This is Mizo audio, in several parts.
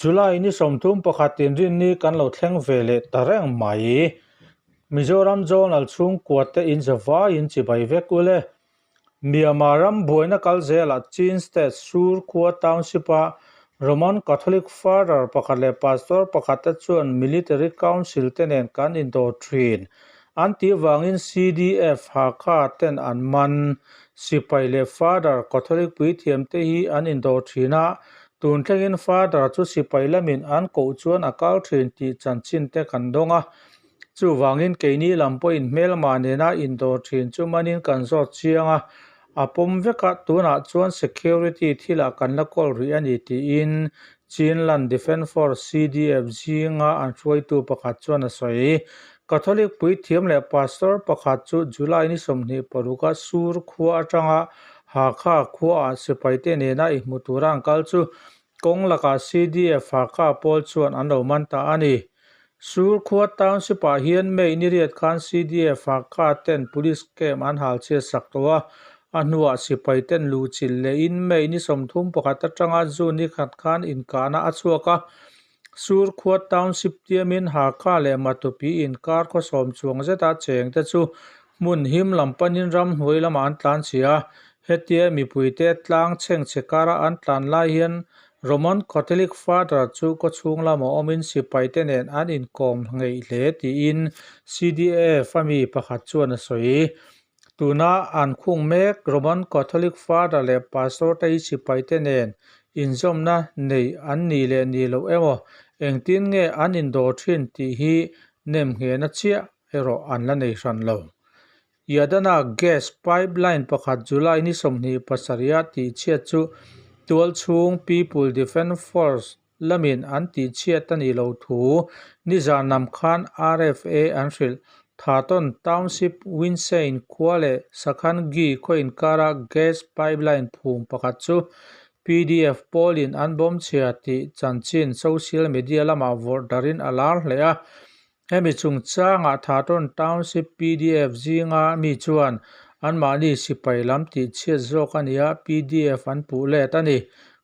July ni 31 inrinni kan lo thleng ve leh ta reng mai. Mizoram Zonal chhungkua te in zavaiin chibai vek ule. Myanmar ram buaina kal zelah Chin State Sur khua Township a Roman Catholic Father pakhat leh Pastor pakhat te chuan Military Council te nen kan indawr thin an tih vangin CDF Hakha ten an man. Sipai leh Father Catholic puithiam te hi an indawr thin a, tun thlengin Father chu sipai lamin an koh chuan a kal thin tih chanchin te kan dawng a. Chuvangin keini lam pawhin hmelma nena indawr thin chu manin kan zawt chiang a, a pawm vek a, tunah chuan security thilah kan la kawl rih a ni tiin Chinland Defence Force, CDF, zinga an hruaitu pakhat chuan a sawi. Catholic puithiam leh pastor pakhat chu July ni 26 a Sur khua atanga Hakha khuaah sipaite nena inhmu tura an kal chu kawng lakah CDF Hakha pawl chuan an lo man ta a ni. Sur khua Township-ah hian May ni riat khan CDF Hakha ten Police camp an hal chhiat sak tawh a, a hnuah sipai ten luh chilh lehin May ni 31 atanga June ni khat khan inkahna a chhuak a. Sur khua Township tiamin Hakha leh Matupi inkar khaw sawm chuang zeta cheng te chu hmun him lam panin ramhnuai lamah an tlan chhi a. Hetia mipuite tlang chhengchhe kara an tlan lai hian Roman Catholic Father chu kawchhung lamah awmin sipaite nen an inkawm ngeih hle tiin CDF a mi pakhat chuan a sawi. Tuna an khung mek Roman Catholic Father leh Pastor te hi sipaite nen inzawmna nei an nih leh nih loh emaw engtin nge an indawr thin tih hi nem nghehna chiah erawh an la nei hran lo. Yadana gas pipeline pakhat July ni 27 a tihchhiat chu tualchhung People Defence Force lamin an tihchhiat a nih loh thu nizan lam khan RFA an hrilh. Thaton Township Winsein khua leh Sakhangi khaw inkara gas pipeline phum pakhat chu PDF pawlin an bawm chhia tih chanchin social media lamah vawrh darhin a lar hle a. Hemi chungchangah Thaton Township PDF zinga mi chuan anmahni sipai lam tihchhiat zawk a ni a, PDF an puh let a ni.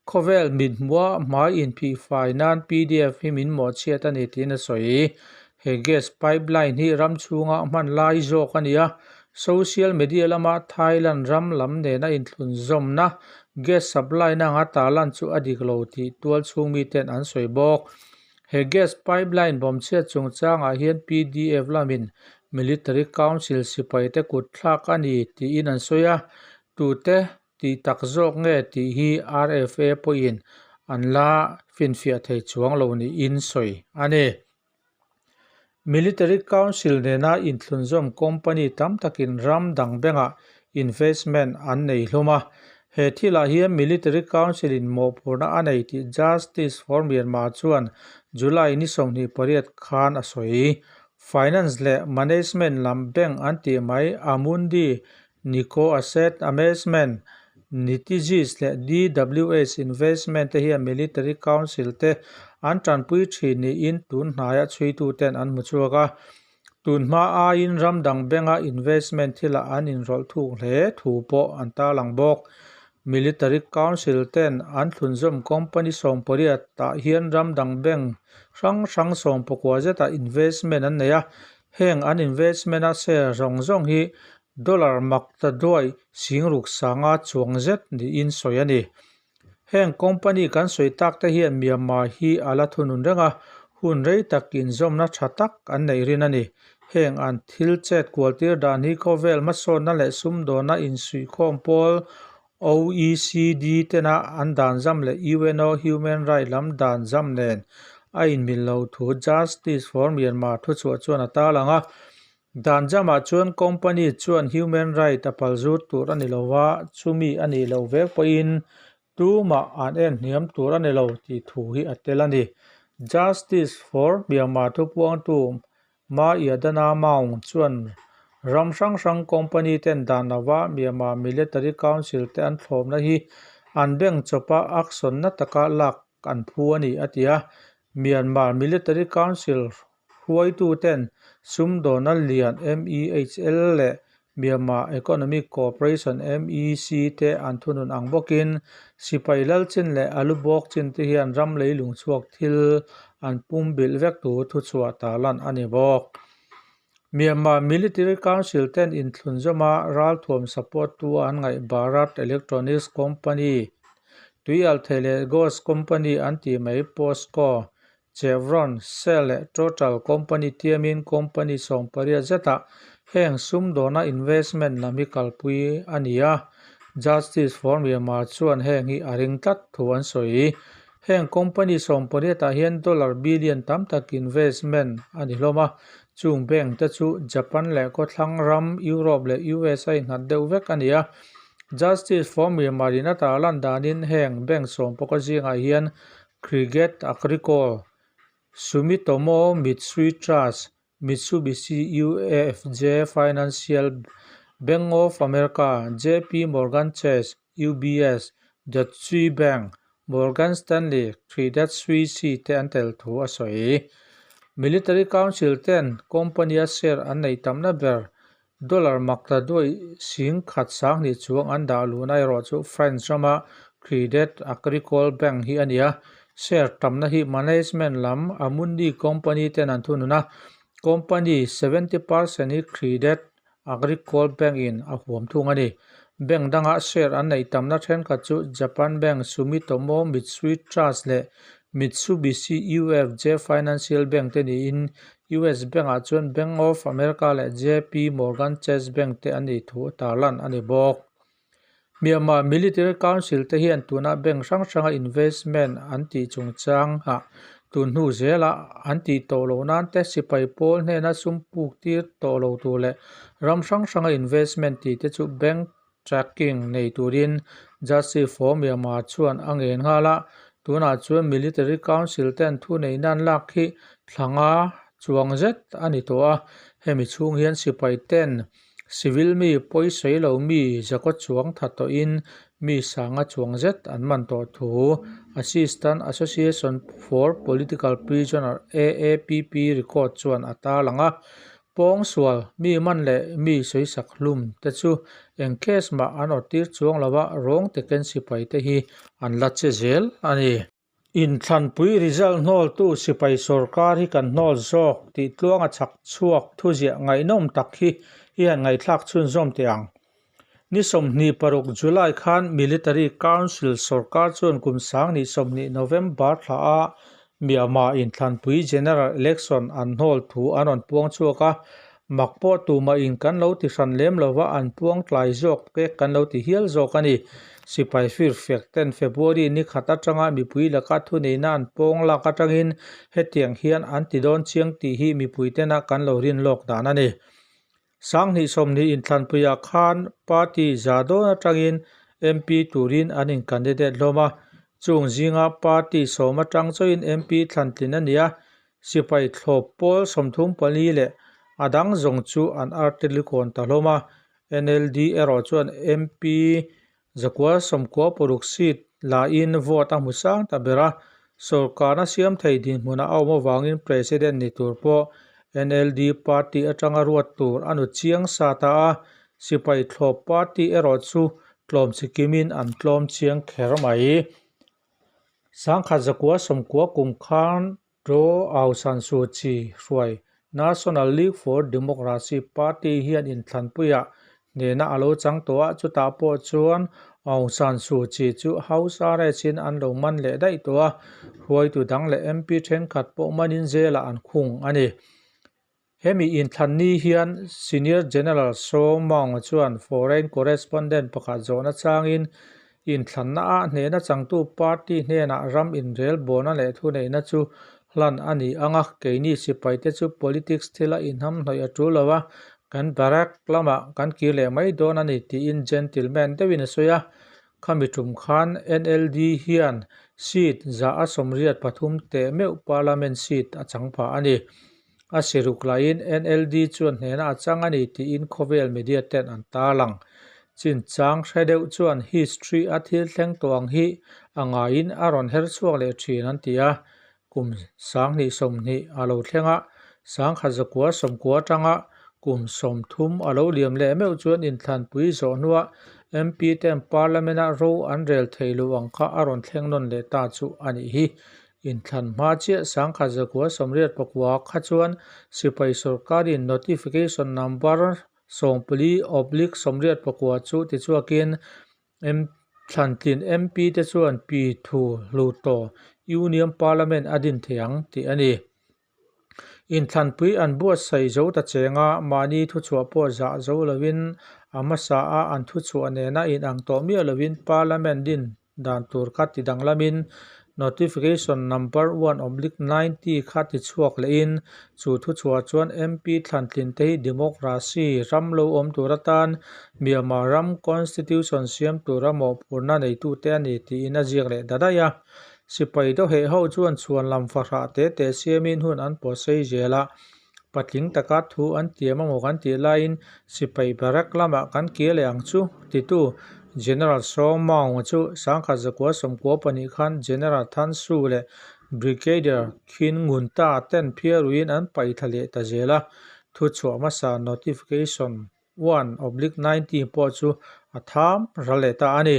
Khawvel mithmuha hmai inphihfai nan PDF hi min mawhchhiat a ni tiin a sawi. He gas pipeline hi ram chhunga hman lai zawk a ni a, social media lama Thailand ram lam nena inthlunzawmna gas supply na anga tarlan chu a dik lo tih tualchhung miten an sawi bawk. He gas pipeline bawmchhiat chungchangah hian PDF lamin Military Council sipaite kut thlak a ni tiin an sawi a, tute tih tak zawk nge tih hi RFA pawhin an la finfiah thei chuang lo niin sawi a ni. Military Council nena inthlunzawm company tam takin ram dang bengah investment an nei hlawm a, He thilah hian Military Council in mawhphurhna a nei tih Justice for Myanmar chuan July ni 28 khan a sawi. Finance leh Management lam bank an tih mai Amundi, Nikko Asset Amagement, Nitijis leh DWS Investment te hian Military Council te an tanpui thin niin tun hnaia chhuituten an hmu chhuak a. Tun hma aiin ram dang bank-a investment thilah an inrawlh thuk hle thu pawh an tarlang bawk. Military Council ten an thlunzawm company 18 tah hian ram dang bank hrang hrang 19 zetah investment an nei a, heng an investment-a share zawng zawng hi dollar mak ta duai sing ruk sanga chuang zet niin sawi a ni. Heng company kan sawi tak te hian Myanmar hi a la thunun reng a, hun rei tak inzawmna tha tak an neih rin a ni. Heng an thil chet kual tir dan hi khawvel hmasawnna leh sumdawnna insuihkhawm pawl OECD tena an dan zam leh UNO Human Rights lam dan zam nen a inmil lo thu Justice for Myanmar thuchhuah chuan a tarlang a. Dan jamah chuan company chuan human right a pal zut tur a ni lo a, chumi a nih loh vek pawhin tumah an en hniam tur a ni lo tih thu hi a tel a ni. Justice for Myanmar thupuangtu Ma Yadana Maung chuan ram hrang hrang company ten dan lova Myanmar Military Council te an thlawmna hi an bank chawpa action na taka lak an phu a ni a ti a. Myanmar Military Council Hruaituten sumdawna lian MEHL leh Myanmar Economic Cooperation, MEC, te an thunun ang bawkin sipai lal chin leh a lu bawk chin te hian ram leilung chhuak thil an pumbilh vek tur thuchhuah tarlan a ni bawk. Myanmar Military Council ten inthlunzawma ralthuam support tu a an ngaih Bharat Electronics Company, tuialthei leh Ghost Company an tih mai POSCO, Chevron, Shell leh Total Company tiamin company 80 zetah heng sumdawna investment lam hi kalpui a ni a, Justice for Myanmar chuan heng hi a ring tlat thu an sawi. Heng company 18 ah hian dollar billion tam tak investment a ni hlawm a, chung bank te chu Japan leh khawthlang ram, Europe leh US a innghat deuh vek a ni a. Justice for Myanmar in a tarlan danin heng bank 11 zingah hian Crédit Agricole, Sumitomo Mitsui Trust, Mitsubishi UFJ Financial, Bank of America, JP Morgan Chase, UBS, Deutsche Bank, Morgan Stanley, Credit Suisse te an tel thu a sawi. Military Council ten company-a share an neih tamna ber Dollar makta duai 10,000 sanghnih chuang an dah luhna erawh chu French rama Credit Agricole Bank hi a ni a, share tamna hi management lam Amundi company ten an thunun a, company 70% hi Credit Agricole Bank in a huam thung a ni. Bank danga share an neih tamna thenkhat chu Japan Bank, Sumitomo Mitsui Trust leh Mitsubishi UFJ Financial Bank te niin US Bank-ah chuan Bank of America leh JP Morgan Chase Bank te an nih thu tarlan a ni bawk. Myanmar Military Council te hian tuna bank hrang hranga investment an tih chungchangah tun hnu zela an tih tawh loh nan te sipai pawl hnena sum puk tir tawh lo tur leh ram hrang hranga investment tih te chu bank tracking nei turin Justice for Myanmar chuan a ngen nghal a, tunah chuan Military Council ten thuneihna an lak hi thla nga chuang zet a ni tawh a, hemi chhung hian sipai ten civil mi pawisawi lo mi zakaw chuang tha tawhin mi sanga chuang zet an man tawh thu Assistant Association for Political Prisoner, AAPP, record chuan a tarlang a. Pawngsual, mi man leh mi sawisak hlum te chu eng case mah an awrh tir chuang lo a, rawng takin sipai te hi an la che zel a ni. Inthlanpui result hnawltu sipai sorkar hi kan hnawl zawk tih tluanga chhak chhuak thuziah ngaihnawm tak hi i han ngaihthlak chhunzawm teh ang. Ni 26 July khan Military Council sorkar chuan kum 2020 November thla a Myanmar inthlanpui General Election an hnawl thu an rawn puang chhuak a, mak pawh tumah in kan lo ti hran lem lova an puang tlai zawk pek kan lo ti hial zawk a ni. Sipai firfek ten February ni khat atanga mipui laka thuneihna an pawng lak atangin hetiang hian an ti dawn chiang tih hi mipui tena kan lo rin lawk dan a ni. 2020 inthlanpuiah khan party za dawn atangin MP turin an in-candidate hlawm a, chung zinga party 10 atang chauhin MP thlantlin a ni a, sipai thlawp pawl 34 leh a dang zawng chu an artilikawn ta hlawm a, NLD erawh chuan MP 196 seat lain vote a hmu sang ta ber a, sorkarna siam thei dinhmunah a awm avangin President ni tur pawh NLD party atanga ruat tur a nu chiang sa ta a, sipai thlawp party erawh chu tlawm chikimin an tlawm chiang kher mai. 1990 kum khan Daw Aung San Suu Kyi hruai National League for Democracy party hian inthlanpuiah hnehna a lo chang tawh a, chutah pawh chuan Aung San Suu Kyi chu House arrest-in an lo man leh daih tawh a, hruaitu dang leh MP thenkhat pawh manin jail-ah an khung a ni. Hemi inthlan ni hian Senior General Saw Maung chuan foreign correspondent pakhat zawhna changin inthlanna ah hnehna changtu party hnenah ram inrelbawlna leh thuneihna chu hlan a ni ang a, keini sipaite chu politics thila inhamhnawih a tul lo a, kan barrack lamah kan kir leh mai dawn a ni tiin gentleman deuhin a sawi a. Khami tum khan NLD hian seat 183 teh meuh parliament seat a chang phah a ni. A siruk laiin NLD chuan hnehna a chang a ni tiin khawvel media ten an tarlang. Chinchang hre deuh chuan history a thil thleng tawh ang hi a ngaiin a rawn her chhuak leh thin an ti a. Kum 2020 a lo thleng a, 1990 atanga. Kum 30 a lo liam leh meuh chuan inthlanpui zawh hnuah MP ten Parliament-a ro an rel thei lo ang kha a rawn thleng nawn leh ta chu a nih hi. Inthlan hma chiah 1989 kha chuan sipai sawrkarin Notification Number 14 oblique 89 chu tichhuakin Thlantlin MP te chuan Pyithu Hluttaw Union Parliament a din thei ang tih a ni. Inthlanpui an buatsaih zo ta cheng a, mahni thuchhuah pawh zah zo lovin a hmasa a an thuchhuah nena inang tawh miah lovin Parliament din dan tur kha ti danglamin Notification Number 1/90 kha ti chhuak lehin chu thuchhuah chuan MP thlantlin te hi Democracy ram lo awm tur atan Myanmar ram Constitution siam tura mawhphurhna neitute a ni tiin a ziak leh ta daih a. Sipai dawheh ho chuan chhuan lam fahrah te te siamin hun an pawh sei zel a, patling taka thu an tiam amaw kan tih laiin sipai barrack lamah kan kir leh ang chu titu General Saw Maung chu 1992 khan General Than Su leh Brigadier Khin Ngunta ten phiaruiin an paihthla leh ta zel a, thuchhuah hmasa notification 1/90 pawh chu a tham ral leh ta a ni.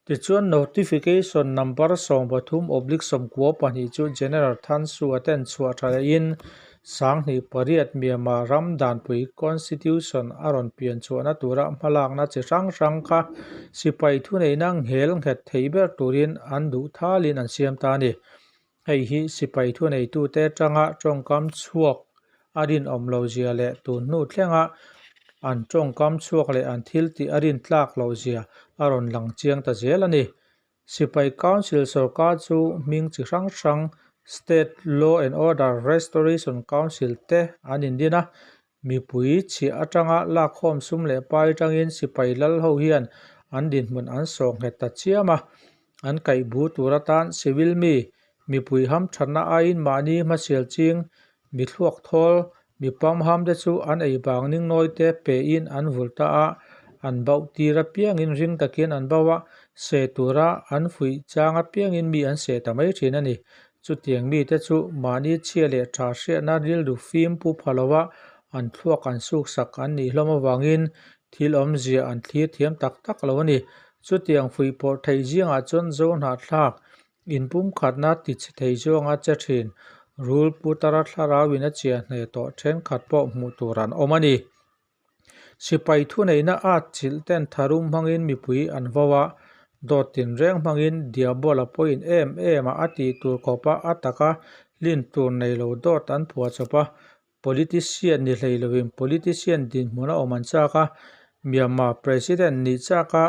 Tichuan, Notification Number 13/92 chu General Than Su a ten chhuah tha lehin 2008 Myanmar ram danpui Constitution a rawn pian chhuahna tura hmalakna chi hrang hrang kha sipai thuneihna nghel nghet thei ber turin an duh thalin an siam ta a ni. Hei hi sipai thuneitute atanga tawngkam chhuak a rinawm lo zia leh tun hnu thlenga an tawngkam chhuak leh an thil tih a rintlak loh zia a rawn lang chiang ta zel a ni. Sipai Council sawrkar chu hming chi hrang hrang State Law and Order Restoration Council te an indin a, mipui chhiah atanga lakkhawm sum leh pai atangin sipai lal ho hian an dinhmun an sawh nghet ta chiam a. An kaih bu tur atan civil mi, mipui hamthatna aiin mahni hmasial ching, mi thluak thawl, mi pamham te chu an ei bang ningnawi te pein an vul ta a, an bauh tir apiangin ring takin an bauh a, seh tura an fuih chang apiangin mi an seh ta mai thin a ni. Chutiang mite chu mahni chhia leh tha hriatna rilru fim pu pha lova an thluak an suksak an nih hlawm avangin thil awmzia an thlir thiam tak tak lo a ni. Chutiang fuihpawrh theih zingah chuan zo hnahthlak inpumkhatna tichhe thei zawnga che thin rul putara thlarauin a chiah hneh tawh thenkhat pawh hmuh tur an awm a ni. Sipai thuneihna at chilh ten tharum hmangin mipui an vo a, dawt tinreng hmangin Diabola pawhin em em a a tih tur khawpa a taka hlin tur nei lo dawt an phuah chawp a, politician ni hlei lovin politician dinhmun a awm an chak a, Myanmar President nih chaka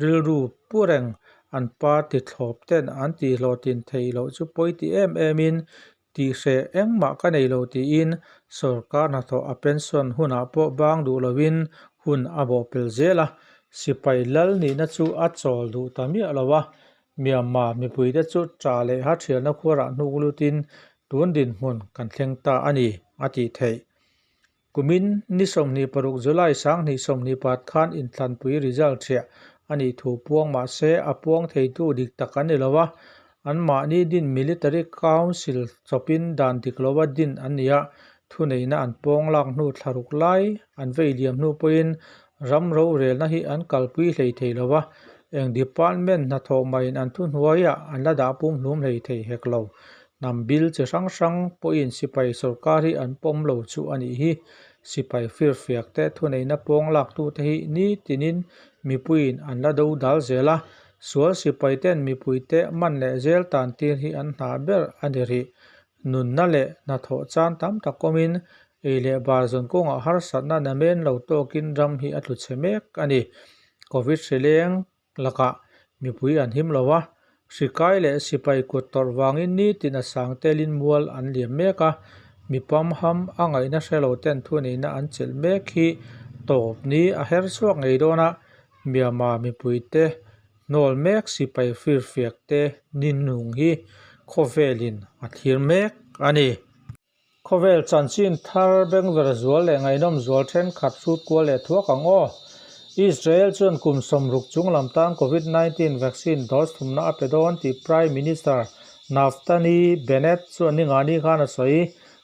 rilru pu reng an party thlawp ten an tihhlawhtlin theih loh chu pawi ti em emin Tihhreh engmah ka nei lo tiin sawrkar hnathawh a pension hunah pawh bang duh loin hun a bawhpel zel a, sipai lal nihna chu a chawl duh ta miah lo a, Myanmar mipuite chu ṭah leh ha ṭhialna khuarah hnuk lutin tun dinhmun kan thleng ta a ni, a tih theih. Kumin ni 26 July 2020 khan inthlanpui result ṭhiah a nih thu puang mah se a puang theitu dik tak an ni lo a, anmahni din Military Council chawpin dan dik lova din an ni a, thuneihna an pawng lak hnu thla ruk lai an vei liam hnu pawhin ram rorelna hi an kalpui hlei thei lo a, eng department hnathawh mahin an thuhnuaiah an la dah pumhlum hlei thei hek lo. Hnam bil chi hrang hrang pawhin sipai sawrkar hi an pawm lo chu a nih hi. Sipai firfiak te thuneihna pawng laktute hi nitinin mipuiin an la do dal zel a, sual sipai ten mipuite man leh zel tan tir hi an hna ber a ni rih. Nunna leh hnathawh chan tam tak awmin ei leh bar zawn kawngah harsatna namen lo tawkin ram hi a tlu chhe mek a ni. Covid hri leng Lakah mipui an him lo a, hri kai leh sipai kut tawrh vangin nitin a sang telin mual an liam mek a, mi pamham a ngaihna hre lo ten thuneihna an chelh mek hi tawp ni a her chhuak ngei dawn a, Myanmar mipuite hnawl mek sipai firfiak te ni nung hi khawvelin a thlir mek a ni. Khawvel chanchin thar bengver zual leh ngaihnawm zual thenkhat hrut kual leh thuak ang aw. Israel chuan kum 60 chung lam tan Covid 19 vaccine dose thumna a pe dawn tih Prime Minister Naftali Bennett chuan ningani khan a sawi.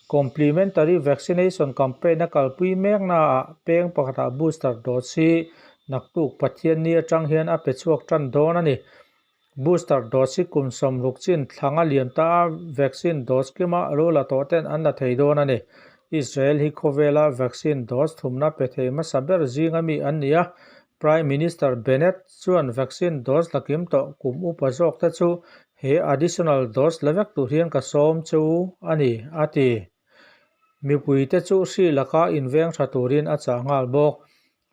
Complementary vaccination campaign a kalpui meknaah peng pakhatah booster dose hi naktuk Pathianni atang hian a pe chhuak tan dawn a ni. Booster dose hi kum 60 chin thlanga liam ta a vaccine dose kima lo la tawh ten an la thei dawn a ni. Israel hi khawvela vaccine dose thumna pe thei hmasa ber zinga mi an ni a, Prime Minister Bennett chuan vaccine dose la kim tawh kum upa zawk te chu he additional dose la vek tur hian ka sawm che u a ni, a ti. Mipuite chu hri laka inveng tha turin a chah nghal bawk.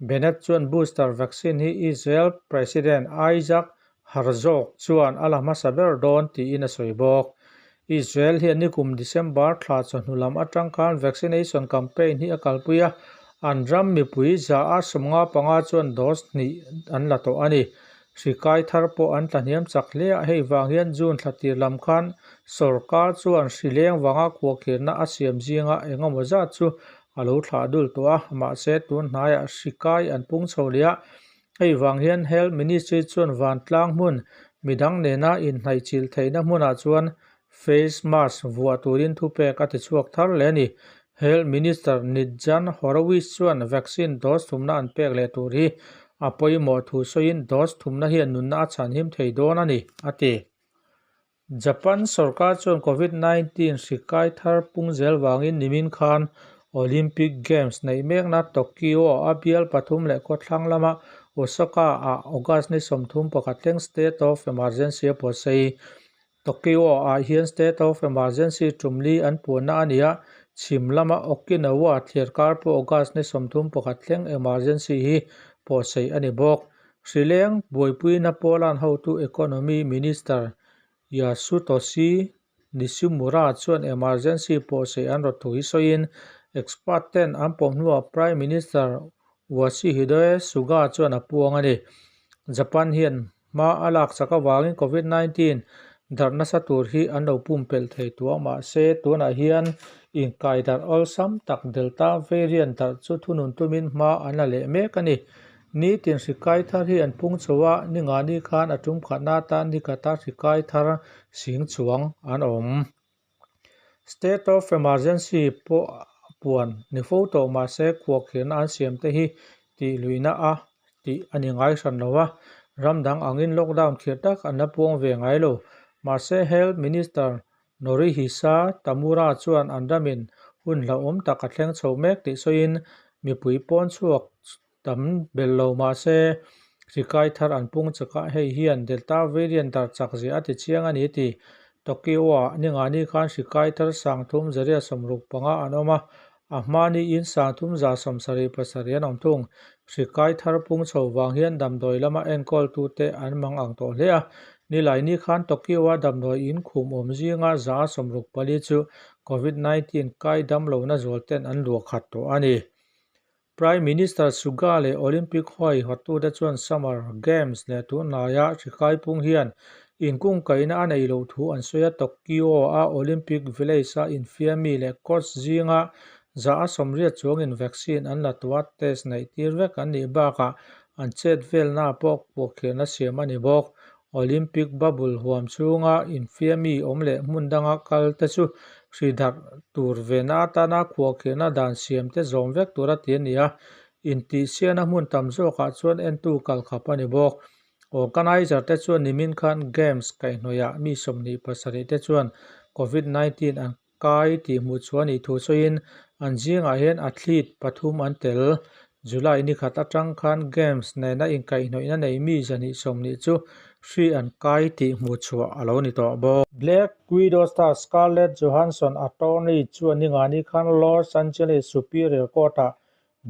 Bennett chuan booster vaccine hi Israel President Isaac Herzog chuan a la hmasa ber dawn tiin a sawi bawk. Israel hian nikum December thla chawhnu lam atang khan vaccination campaign hi a kalpui a, an ram mipui 55% chuan dose hnih an la tawh a ni. Hri kai thar pawh an tlahniam chak hle a, hei vang hian June thla tir lam khan sorkar chuan hri leng vanga khuahkhirhna a siam zinga engemaw zat chu a lo thlah dul tawh a, mahse tun hnaiah hri kai an pung chho leh a, hei vang hian Health Ministry chuan vantlang hmun midang nena inhnaihchilh theihna hmunah chuan face mask vuah turin thupek a ti chhuak thar leh a ni. Health Minister Nitzan Horowitz chuan vaccine dose thumna an pek leh tur hi a pawimawh thu sawiin dose thumna hian nunna a chhanhim thei dawn a ni, a ti. Japan sorkar chuan Covid 19 hri kai thar pung zel vangin nimin khan Olympic Games neih mekna Tokyo a bial pathum leh khawthlang lama Osaka ah August ni 31 thleng State of Emergency a pawhsei. Tokyo ah hian State of Emergency tum li an puanna a ni a, chhim lama Okinawa thliarkar pawh August ni 31 thleng emergency hi pawhsei a ni bawk. Hri leng buaipuina Poland hotu Economy Minister Yasutoshi Nishimura chuan emergency pawhsei an rawt thu hi sawiin expert ten an pawm hnuah Prime Minister Yoshihide Suga chuan a puang a ni. Japan hian hma a lak chak avangin Covid 19 darh nasa tur hi an lo pumpelh thei tawh a, mahse tunah hian inkai darh awlsam tak Delta variant darh chu thunun tumin hma an la leh mek a ni. Nitin hri kai thar hi an pung chho a, ni nga ni khan a tum khatna atan ni khata hri kai thar sing chuang an awm. State of emergency pawh puan ni fo tawh mahse khuahkhirhna an siam te hi tih luihna a tih a ni ngai hran lo a, ram dang angin lockdown khirh tak an la puang ve ngai lo. Mahse Health Minister Norihisa Tamura chuan an ramin hun hlauhawm tak a thleng chho mek tih sawiin mipui pawn chhuak tam belh lo mahse hri kai thar an pung chak a, hei hian Delta variant darh chak zia a ti chiang a ni ti. Tokyo-ah ningani khan hri kai thar 3,165 an awm a, a hma niin 3,177 an awm thung. Hri kai thar pung chho vang hian damdawi lama enkawltute an mang ang tawh hle a, nilaini khan Tokyo-a damdawi in khum awm zinga 164 chu Covid-19 kai damlohna zual ten an luah khat tawh a ni. Prime Minister Suga leh Olympic hawi hawttute chuan Summer Games leh tunlaia hri kaipung hian inkungkaihna a neih loh thu an sawi a, Tokyo-a Olympic Village-a infiammi leh coach zinga 180 chuangin vaccine an la tawh a, test neih tir vek an nih bakah an chet velna pawh khuahkhirhna siam a ni bawk. Olympic bubble huam chhunga infiammi awm leh hmun danga kal te chu hri darh tur vena atana khuahkhirhna dan siam te zawm vek tura ti a ni a, intihsiahna hmun tam zawkah chuan entu kal khap a ni bawk. Organizer te chuan nimin khan Games kaihhnawihah mi 27 te chuan Covid 19 an kai tih hmuh chhuah a nih thu sawiin an zingah hian athlete pathum an tel. July ni khat atang khan Games nena inkaihhnawihna nei mi 220 chu hri an kai tih hmuh chhuah a lo ni tawh bawk. Black Widow star Scarlett Johansson attorney chuan ningani khan Los Angeles Superior Court-ah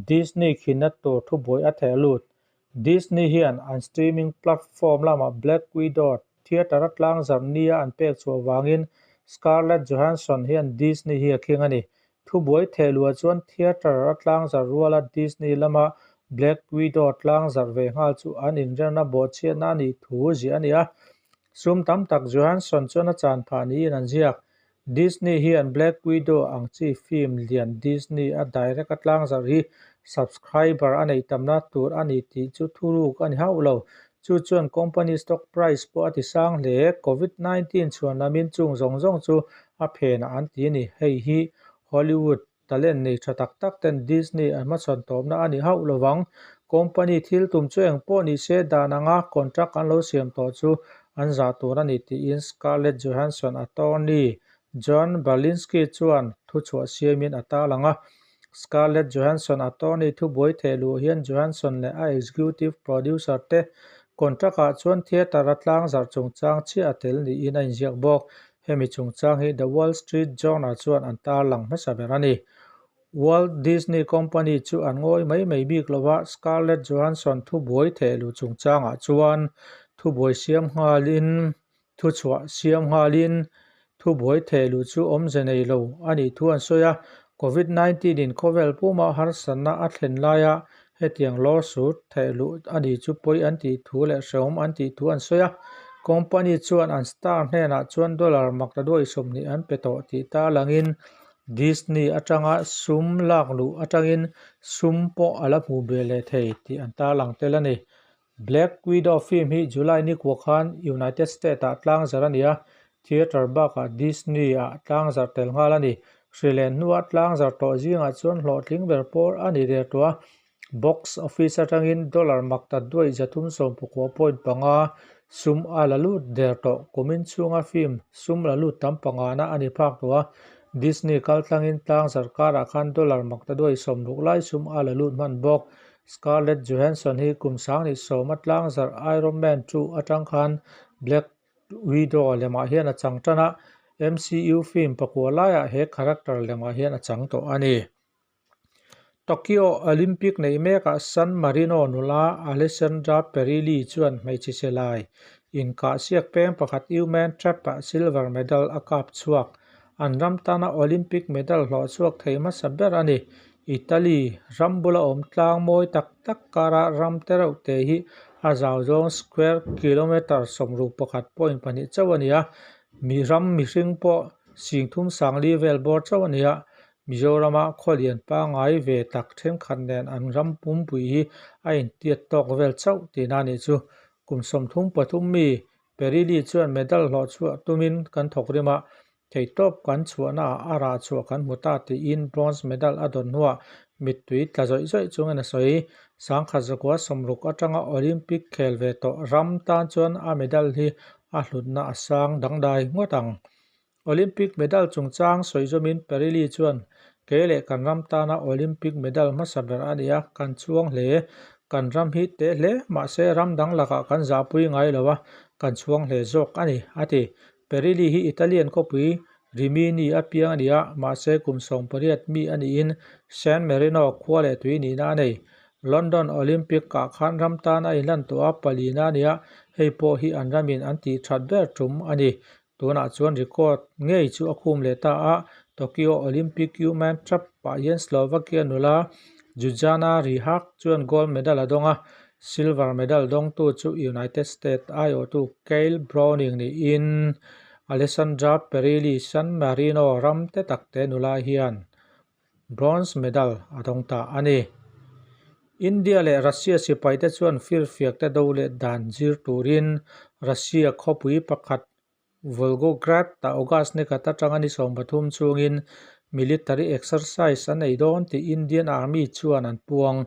Disney khinna tur thubuai a theh lut. Disney hian an streaming platform lamah Black Widow theatre-a tlangzarh nia an pek chhuah vangin Scarlett Johansson hian Disney hi a khing a ni. Thubuai thehluah chuan theatre-a tlangzarh ruala Disney lama Black Widow tlangzarh ve nghal chu an inremna bawhchhiatna a nih thu ziah a ni a. Sum tam tak Johansson chuan a chan phah niin an ziak. Disney hian Black Widow ang chi film lian Disney a direct a tlangzarh hi subscriber a neih tamna tur a ni tih chu thuruk a ni hauh lo. Chu chuan company stock price pawh a ti sang hle. Covid 19 chhuan lamin chung zawng zawng chu a phenah an ti a ni. Hei hi Hollywood talent nei tha tak tak ten Disney an hmachhawn tawpna a ni hauh lo vang. Company thil tum chu eng pawh ni se dan anga contract an lo siam tawh chu an zah tur a ni tiin Scarlett Johansson attorney John Berlinski chuan thuchhuah siamin a tarlang a. Scarlett Johansson attorney thubuai theh luh hian Johansson leh a executive producer te contract ah chuan theatre a tlangzarh chungchang chiah a tel niin a inziak bawk. Hemi chungchang hi The Wall Street Journal chuan an tarlang hmasa ber a ni. Walt Disney Company chu an ngawi mai mai bik lo a, Scarlett Johansson thubuai theh luh chungchangah chuan thubuai siam nghalin thuchhuah siam nghalin thubuai theh luh chu awmze nei lo a nih thu an sawi a. Covid 19 in khawvel puma harsatna a thlen laia Hetiang lawsuit theihluh a ni chu pawi an tih thu leh hrehawm an tih thu an sawi a. Company chuan an star hnenah chuan dollar maktaduai 20 an pe tawh tih tarlangin Disney atanga sum lak luh atangin sum pawh a la hmuh beh leh thei tih an tarlang tel a ni. Black Widow film hi July nikua khan United States-ah tlangzarh a ni a, theatre bakah Disney-ah tlangzarh tel nghal a ni. Hrilen hnua tlangzarh tawh zingah chuan hlawhtling ber pawr a ni der tawh a, box office atangin dollar makta duaih 319.5 sum a la lut der tawh. Kumin chhunga film sum la lut tam pangana a ni phak tawh a, Disney kaltlangin tlangzarh karah khan dollar makta duaih 60 lai sum a la lut hman bawk. Scarlett Johansson hi kum 2010 a tlangzarh Iron Man 2 atang khan Black Widow lemah hian a chang tan a, MCU film pakua laiah he character lemah hian a chang tawh a ni. Tokyo Olympic neih mekah San Marino nula Alessandra Perilli chuan hmeichhe silai inkahsiak peng pakhat Human Trap-ah silver medal a kap chhuak. An ram tana Olympic medal hlawh chhuak thei hmasa ber a ni. Italy ram bula awm tlang mawi tak tak kara ram te reuh te hi a zau zawng square kilometre 61.2 chauh a ni a, mi ram mihring pawh 30,000 vel bawr chauh a ni a. Mizorama khawlian pangngai ve tak thenkhat nen an ram pumpui hi a intiat tawk vel chauh tihna a nih chu. Kum 33 mi Perilli chuan medal hlawh chhuah tumin kan thawk rim a, theihtawp kan chhuahnaah a rah chhuah kan hmu ta tiin bronze medal a dawn hnuah mittui tla zawih zawih chungin a sawi. 1960 atanga Olympic khel ve tawh ram tan chuan a medal hi a hlutna a sang dangdai ngawt ang. Olympic medal chungchang sawi zawmin Perilli chuan, Kei leh kan ram tana Olympic medal hmasa ber a ni a, kan chuang hle. Kan ram hi teh hle, mahse ram dang lakah kan zahpui ngai lo a, kan chhuang hle zawk a ni, a ti. Perilli hi Italian khawpui Rimini a piang a ni a, mahse kum 18 mi a niin San Marino khua leh tui nihna a nei. London Olympic-ah khan ram tan a inlan tawh a, palina a ni a, hei pawh hi an ramin an tih that ber tum a ni. Tunah chuan record ngei chu a khum leh ta a, Tokyo Olympic Human Trap ah hian Slovakia nula Zuzana Rihak chuan gold medal a dawng a, silver medal dawngtu chu United States aiawhtu Kyle Browning niin Alessandra Perilli San Marino ram te takte nula hian bronze medal a dawng ta a ni. India leh Russia sipaite chuan firfiakte do leh dan zir turin Russia khawpui pakhat Volgograd ah August ni khat atanga ni 13 chungin military exercise an ei dawn tih Indian Army chuan an puang.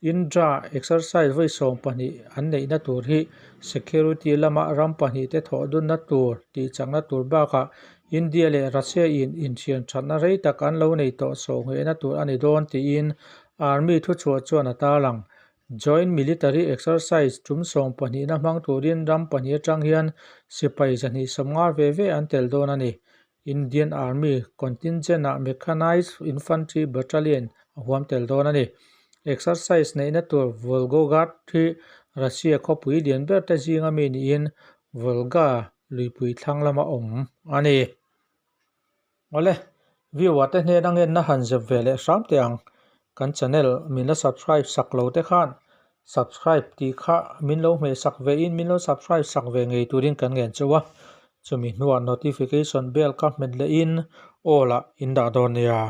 Indra exercise vawi 12 an neihna tur hi security lama ram pahnihte thawh dunna tur tih chakna tur bakah India leh Russia in inthian thatna rei tak an lo nei tawh sawhnghehna tur a ni dawn tiin Army thuchhuah chuan a tarlang. Joint Military Exercise tum 12na hmang turin ram pahnih atang hian sipai 250 ve ve an tel dawn a ni. Indian Army contingent-ah Mechanized Infantry Battalion a huam tel dawn a ni. Exercise neihna tur Volgograd hi Russia khawpui lian ber te zinga mi niin Volga luipui thlang lama awm a ni. Awle, viewer te hnena ngenna han zep ve leh hram teh ang. Kan channel min la subscribe sak lo te khan subscribe tih kha min lo hmeh sak ve in min lo subscribe sak ve ngei turin kan ngen chauh a. Chumi hnuah notification bell kha hmet leh in all ah in dah dawn nia.